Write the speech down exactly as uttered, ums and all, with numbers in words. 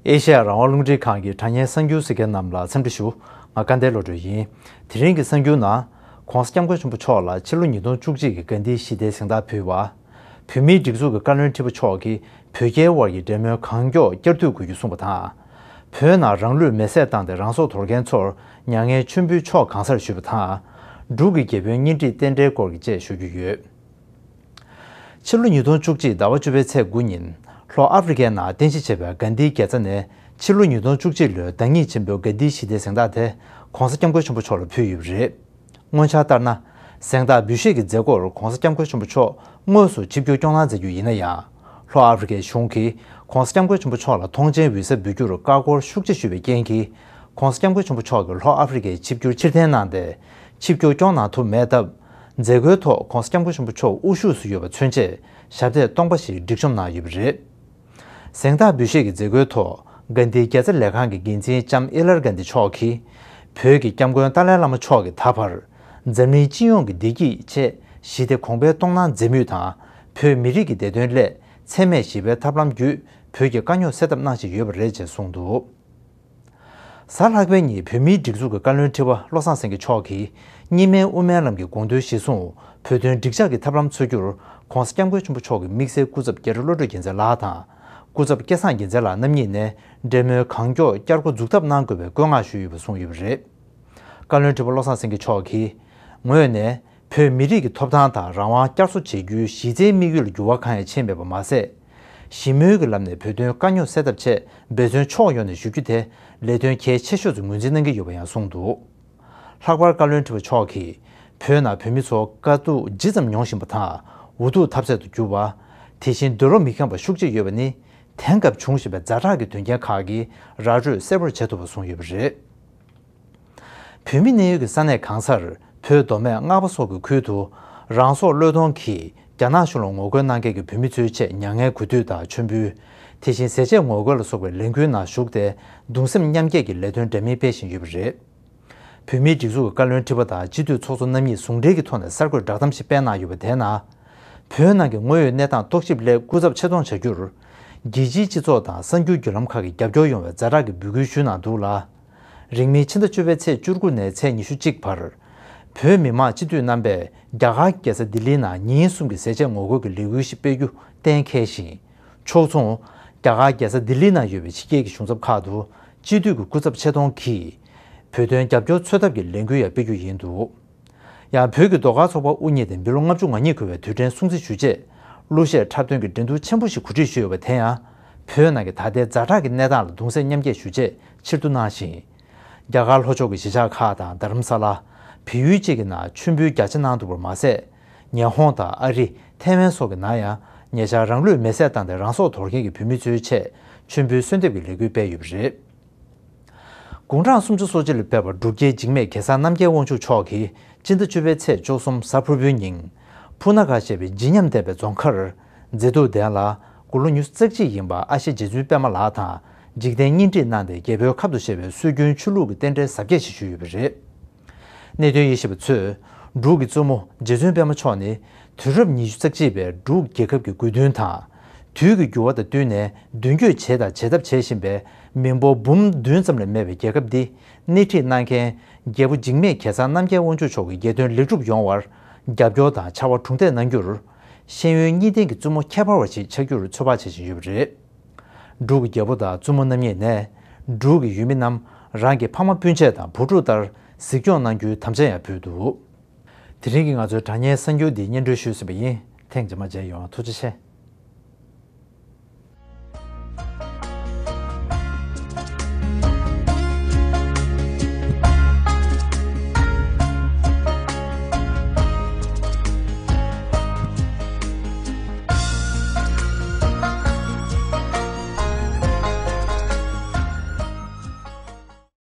ཨེ་ཤེ་ཡ་རང་དབང་རླུང་འཕྲིན་ཁང་གི་དྲ་བརྙན་གསར་འགྱུར་གཟིགས་མཁན་རྣམས་ལ་འཚམས་འདྲི་ཞུ། ང་སྐལ་ལྡན་བློ་གྲོས་ཡིན། དེ་རིང་གི་གསར་འགྱུར་ནང་། ྋགོང་ས་ྋསྐྱབས་མགོན་ཆེན་པོ་མཆོག་ལ་ཕྱི་ལོ་ཉིས་སྟོང་བཅུ་གཅིག་གི་དགའ་ལྡན་ཞི་བདེའི་གཟེངས་རྟགས་ཕུལ་བ། བོད་མིའི་སྒྲིག་འཛུགས་ཀྱི་བཀའ་བློན་ཁྲི་པ་མཆོག་གིས་བོད་རྒྱའི་དབར་གྱི་འབྲེལ་མོལ་གང་མགྱོགས་བསྐྱར་མཐུད་དགོས་རྒྱུ་གསུངས་པ་དང་། བོད་ནང་རང་ལུས་མེར་སྲེག་བཏང་སྟེ་རང་སྲོག་དོར་མཁན་ཚོར་མྱ་ངན་མཆོད་འབུལ་ཆོག་གང་སར་ཞུས་པ་དང་། འབྲུག་གི་རྒྱལ་པོའི་གཉེན་སྒྲིག་རྟེན་འབྲེལ་སྐོར་གྱི་བཅས་ཞུ་རྒྱུ་ཡོད། ཕྱི་ལོ་ཉིས་སྟོང་བཅུ་གཅིག་ཟླ་བ་བཅུ་པའི་ཚེས་དགུ་ཉིན། ལྷོ་ཨ་ཧྥེ་རི་ཁའི་ནང་རྟེན་གཞི་བྱས་པའི་གྷན་དྷིའི་རྒྱལ་རྩེ་ནས་ཕྱི་ལོ་ཉིས་སྟོང་བཅུ་གཅིག་ལོའི་ཟླ་ཉིན་ཆེན་པོའི་གྷན་དྷིའི་ཞི་བདེའི་གཟེངས་རྟགས་དེ་ྋགོང་ས་ྋསྐྱབས་མགོན་ཆེན་པོ་མཆོག་ལ་ཕུལ་ཡོད་པ་རེད། སྔོན་འཆར་ལྟར་ན། གཟེངས་རྟགས་འབུལ་བཞེས་ཀྱི་མཛད་སྒོར་ྋགོང་ས་ྋསྐྱབས་མགོན་ཆེན་པོ་མཆོག་དངོས་སུ་ཆིབས་བསྒྱུར་སྐྱོང་གནང་མཛད་རྒྱུ་ཡིན་ན་ཡང་། ལྷོ་ཨ་ཧྥེ་རི་ཁའི་གཞུང་གིས་ྋགོང་ས་ྋསྐྱབས་མགོན་ཆེན་པོ་མཆོག་ལ་ཐོངས་མཆན་འོད་གསལ་འབུལ་རྒྱུར་ཀ་ཀོར་ཤུགས་ཆེ་ཞུས་པའི་རྐྱེན་གྱིས། ྋགོང་ས་ྋསྐྱབས་མགོན་ཆེན་པོ་མཆོག་གིས་ལྷོ་ཨ་ཧྥེ་རི་ཁའི་ཆིབས་བསྒྱུར་ཕྱིར་འཐེན་གནང་སྟེ། ཆིབས་བསྒྱུར་སྐྱོང་གནང་ཐུབ་མེད་སྟབས། མཛད་སྒོའི་ཐོག་ྋགོང་ས་ྋསྐྱབས་མགོན་ཆེན་པོ་མཆོག་དབུ་བཞུགས་སུ་ཡོད་པ་མཚོན་ཆེད་ཞབས་སྟེགས་སྟོང་པ་ཞིག་སྒྲིག་བཅོམ་གནང་ཡོད་པ་རེད། གཟེངས་རྟགས་འབུལ་བཞེས་ཀྱི་མཛད་སྒོའི་ཐོག་གྷན་དྷིའི་རྒྱལ་རྩེ་ལས་ཁང་གི་འགན་འཛིན་ལྕམ་ཨི་ལར་གྷན་དྷི་མཆོག་གིས། བོད་ཀྱི་སྐྱབས་མགོན་ཏཱ་ལའི་བླ་མ་མཆོག་གིས་ད་བར། འཛམ་གླིང་སྤྱི་ཡོངས་ཀྱི་བདེ་སྐྱིད་ཆེད་ཞི་བདེ་གོང་འཕེལ་གཏོང་གནང་མཛད་མུས་དང་། བོད་མི་རིགས་ཀྱི་བདེ་དོན་སླད་འཚེ་མེད་ཞི་བའི་ཐབས་ལམ་བརྒྱུད་བོད་ཀྱི་དཀའ་རྙོག་སེལ་ཐབས་གནང་བཞིན་ཡོད་པ་རེད་ཅེས་གསུངས་འདུག། གཟའ་ལྷག་པའི་ཉིན་བོད་མིའི་སྒྲིག་འཛུགས་ཀྱི་བཀའ་བློན་ཁྲི་པ་བློ་བཟང་སེང་གེ་མཆོག་གིས་གཉིས་སྨན་དབུ་མའི་ལམ་གྱི་དགོངས་དོན་གཞིར་བཟུང་བོད་དོན་འགྲིག་འཇགས་ཀྱི་ཐབས་ལམ་འཚོལ་རྒྱུར་ྋགོང་ས་ྋསྐྱབས་མགོན་ཆེན་པོ་མཆོག་གི་དམིགས་བསལ་སྐུ་ཚབ་རྒྱ་རི་བློ་གྲོས་རྒྱལ་མཚན་ལགས་དང་། སྐུ་ཚབ་སྐལ་བཟང་རྒྱལ་མཚན་ལགས་རྣམ་གཉིས་ནས་འབྲེལ་མོལ་གང་མགྱོགས་བསྐྱར་འགོ་འཛུགས་ཐབས་གནང་དགོས་པའི་བཀོད་མངགས་ཞུས་ཡོད་པ་གསུངས་ཡོད་པ་རེད། བཀའ་བློན་ཁྲི་པ་བློ་བཟང་སེང་གེ་མཆོག་གིས། ངོས་ནས། བོད་མི་རིགས་ཀྱི་ཐོབ་ཐང་དང་རང་དབང་བསྐྱར་གསོ་བྱེད་རྒྱུའི་གཞི་རྩའི་དམིགས་ཡུལ་ལ་འགྱུར་བ་གང་ཡང་ཕྱིན་མེད་པ་མ་ཟད། ཞི་མོལ་གྱི་ལམ་ནས་བོད་དོན་དཀའ་རྙོག་སེལ་ཐབས་ཆེད་འབད་བརྩོན་ཕྱོགས་ཡོངས་ནས་ཞུ་རྒྱུ་དེ་ལས་དོན་གལ་ཆེ་ཤོས་སུ་ངོས་འཛིན་གནང་གི་ཡོད་པ་ཡང་གསུངས་འདུག། ལྷག་པར་བཀའ་བློན་ཁྲི་པ་མཆོག་གིས། བོད་ནང་བོད་མི་ཚོ་དཀའ་སྡུག་ཇི་ཙམ་མྱོང་བཞིན་པ་དང་། འུ་ཐུག་འཐབ་རྩོད་དུ་གྱུར་བ། དེ་བཞིན་འདོད་བློ་མི་ཁེངས་པ་ཤུགས་ཆེ་ཡོད་པ་ནི། དེང་སྐབས་བྱུང་བཞིན་པའི་ཛ་དྲག་གི་དོན་རྐྱེན་ཁག་གིས་ར་སྤྲོད་གསལ་པོར་བྱེད་ཐུབ་པ་གསུངས་ཡོད་པ་རེད། བོད་མི་གནས་ཡུལ་གྱི་ས་གནས་གང་སར་བོད་མདོ་སྨད་རྔ་པ་སོགས་ཀྱི་ཁུལ་དུ་རང་སྲོག་བློས་གཏོང་གིས་རྒྱ་ནག་གཞུང་ལ་ངོ་རྒོལ་གནང་མཁན་གྱི་བོད་མི་ཚོའི་ཆེད་མྱ་ངན་གུས་འདུད་དང་མཆོད་འབུལ། དེ་བཞིན་ཟས་བཅད་ངོ་རྒོལ་ལ་སོགས་པའི་ལས་འགུལ་ནང་ཞུགས་ཏེ་གདུང་སེམས་མཉམ་སྐྱེད་ཀྱི་ལས་དོན་འདྲ་མིན་སྤེལ་བཞིན་ཡོད་པ་རེད། བོད་མིའི་སྒྲིག་འཛུགས་ཀྱི་བཀའ་བློན་ཁྲི་པ་དང་སྤྱི་འཐུས་ཚོགས་གཙོ་རྣམ་གཉིས་ཟུང་འབྲེལ་གྱི་ཐོག་ནས་གསར་འགོད་བསྒྲགས་གཏམ་ཞིག་སྤེལ་གནང་ཡོད་པ་དེའི་ནང་། བོད་ནང་གི་དངོས་ཡོད་གནས་སྟངས་རྟོག་ཞིབ་སླད་སྐུ་ཚབ་ཆེད་གཏོང་བྱ་རྒྱུར། རྒྱལ་སྤྱིའི་སྤྱི་ཚོགས་དང་གསར་འགྱུར་བརྒྱུད་ལམ་ཁག་གིས་རྒྱབ་སྐྱོར་ཡོང་བའི་ཛ་དྲག་གི་འབོད་སྐུལ་ཞུས་གནང་འདུག་ལ། རིང་མིན་ཕྱི་ཟླ་བཅུ་པའི་ཚེས་བཅུ་དགུ་ནས་ཚེས་ཉི་ཤུ་གཅིག་བར། བོད་མི་མང་སྤྱི་འཐུས་རྣམ་པས་རྒྱ་གར་རྒྱལ་ས་ལྡི་ལི་ནང་ཉིན་གསུམ་གྱི་ཟས་བཅད་ངོ་རྒོལ་གྱི་ལས་འགུལ་ཞིག་སྤེལ་རྒྱུ་གཏན་འཁེལ་ཞིང་། ཕྱོགས་མཚུངས། རྒྱ་གར་རྒྱལ་ས་ལྡི་ལི་ནང་ཡོད་པའི་ཕྱི་རྒྱལ་གྱི་གཞུང་ཚབ་ཁག་ཏུ་སྤྱི་འཐུས་ཀྱི་སྐུ་ཚབ་ཆེད་གཏོང་གིས། བོད་དོན་རྒྱབ་སྐྱོར་འཚོལ་ཐབས་ཀྱི་ལས་འགུལ་ཡང་སྤེལ་རྒྱུ་ཡིན་འདུག། ཡང་བོད་ཀྱི་ཟློས་གར་ཚོགས་པ་དབུ་བརྙེས་ཏེ་འབུམ་ལོ་ལྔ་བཅུ་ང་གཉིས་འཁོར་བའི་དུས་དྲན་སྲུང་བརྩི་ཞུ་ཆེད། གླུ་གཞས་འཁྲབ་སྟོན་གྱི་འགྲན་བསྡུར་ཆེན་པོ་ཞིག་གོ་སྒྲིག་ཞུས་ཡོད་པ་དེ་ཡང་། བོད་ནང་གི་ད་ལྟའི་ཛ་དྲག་གི་གནས་སྟངས་ལ་གདུང་སེམས་མཉམ་སྐྱེད་ཞུ་ཆེད་ཕྱིར་བསྡུ་གནང་ཞིང་། རྒྱ་གར་ལྷོ་ཕྱོགས་ཀྱི་གཞིས་ཆགས་ཁག་དང་རྡ་རམ་ས་ལ། བལ་ཡུལ་བཅས་ཀྱི་ནང་མཆོད་འབུལ་རྒྱ་ཆེ་གནང་འདུག་པར་མ་ཟད། ཉི་ཧོང་དང་ཨ་རི། ཐའེ་ཝན་སོགས་ཀྱི་ནང་ཡང་ཉེ་ཆར་རང་ལུས་མེར་སྲེག་བཏང་སྟེ་རང་སྲོག་དོར་མཁན་གྱི་བོད་མི་ཚོའི་ཆེད་མཆོད་འབུལ་གསོལ་འདེབས་ཀྱི་ལས་འགུལ་སྤེལ་ཡོད་པ་རེད། དགུང་གྲངས་སུམ་ཅུ་སོ་གཅིག་ལ་ཕེབས་པ་འབྲུག་རྒྱལ་འཇིགས་མེད་གེ་སར་རྣམ་རྒྱལ་དབང་ཕྱུག་མཆོག་གིས་སྤྱི་ཟླ་བཅུ་པའི་ཚེས་བཅུ་གསུམ་གཟའ་ཕུར་བུའི་ཉིན། ཕུ་ན་གྷ་ཞེས་པའི་བརྗིད་ཉམས་ལྡན་པའི་རྫོང་མཁར། མཛེས་སྡུག་ལྡན་ལ། དགུང་ལོ་ཉི་ཤུ་རྩ་གཅིག་ཡིན་པ་ཨ་ཞེ་རྗེ་བཙུན་པད་མ་ལགས་དང་འཇིག་རྟེན་གཉེན་སྒྲིག་གནང་སྟེ་རྒྱལ་པོའི་ཁབ་ཏུ་བཞེས་པའི་སྲོལ་རྒྱུན་ཆོས་ལུགས་ཀྱི་རྟེན་འབྲེལ་གཟབ་རྒྱས་ཤིག་ཞུས་ཡོད་པ་རེད། གནད་དོན་དབྱེ་ཞིབ་པ་ཚོས། འབྲུག་གི་བཙུན་མོ་རྗེ་བཙུན་པད་མ་མཆོག་ནི། དུས་རབས་ཉི་ཤུ་རྩ་གཅིག་པའི་འབྲུག་རྒྱལ་ཁབ་ཀྱི་དགོས་འདུན་དང་། དུས་ཀྱི་འགྱུར་བ་དང་བསྟུན་ནས་མདུན་སྐྱོད་བྱས་དང་བྱེད་ཐབས་བྱེད་བཞིན་པའི་མི་འབོར་འབུམ་བདུན་ཙམ་ལས་མེད་པའི་རྒྱལ་ཁབ་འདི་སྣེ་ཁྲིད་གནང་མཁན་རྒྱལ་པོ་འཇིགས་མེད་གེ་སར་རྣམ་རྒྱལ་དབང་ཕྱུག་མཆོག་གི་རྒྱལ་དོན་ལེགས་གྲུབ་ཡོང་བར་རྒྱབ་སྐྱོར་དང་ཕྱར་བ་གྲུ་འདེགས་གནང་རྒྱུར། ཤེས་ཡོན་གཉིས་ལྡན་གྱི་བཙུན་མོ་ཁྱད་པར་བ་ཞིག་ཆགས་རྒྱུར་ཚོད་དཔག་བྱེད་བཞིན་ཡོད་པ་རེད། འབྲུག་གི་རྒྱལ་པོ་དང་བཙུན་མོ་རྣམ་གཉིས་ནས། འབྲུག་གི་ཡུལ་མི་རྣམས་རང་གི་ཕ་མ་སྤུན་མཆེད་དང་བུ་ཕྲུག་ལྟར་གཟིགས་སྐྱོང་གནང་རྒྱུའི་དམ་བཅའ་ཡང་ཕུལ་འདུག། དེ་རིང་གི་ང་ཚོའི་དྲ་བརྙན་གསར་འགྱུར་འདི་སྙན་སྒྲོན་ཞུས་ཟིན་པ་ཡིན། ཐེངས་རྗེས་མ་མཇལ་ཡོང་། ཐུགས་རྗེ་ཆེ།